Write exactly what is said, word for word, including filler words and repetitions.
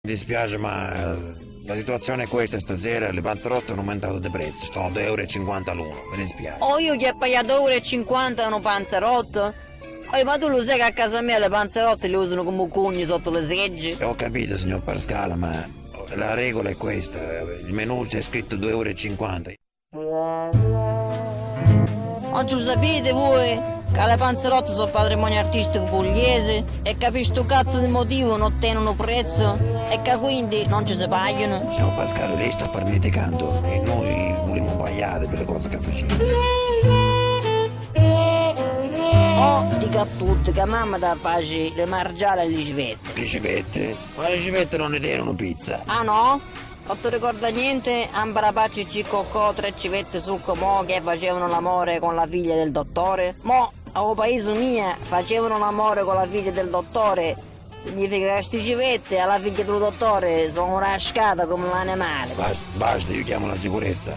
Mi dispiace, ma, eh, la situazione è questa: stasera le panzerotte hanno aumentato di prezzo, stanno due euro e cinquanta l'uno, mi dispiace. O io chi a paghià due euro e cinquanta nu panzerotto? Oi, ma tu lu sai che a casa mia le panzerotte le usano come cugni sotto le seggi? Ho capito, signor Pascale, ma la regola è questa: il menù c'è scritto due euro e cinquanta. Non ci sapete voi che le panzerotte sono patrimonio artistico pugliese e che per stu cazzo di motivo non tengono prezzo e che quindi non ci si pagliano? Signor Pascale, lei sta farneticando e noi vogliamo pagliare per le cose che facciamo. Oh, dico a tutti che mamma da face le margiale e le civette. Le civette? Ma le civette non ne tengono pizza. Ah no? Non ti ricorda niente? Ambarapacci Ciccocò, tre civette succo mo che facevano l'amore con la figlia del dottore? Mo, a o paese mia, facevano l'amore con la figlia del dottore. Significa che sti civette alla figlia del dottore sono una scata come un animale. Basta, basta, io chiamo la sicurezza.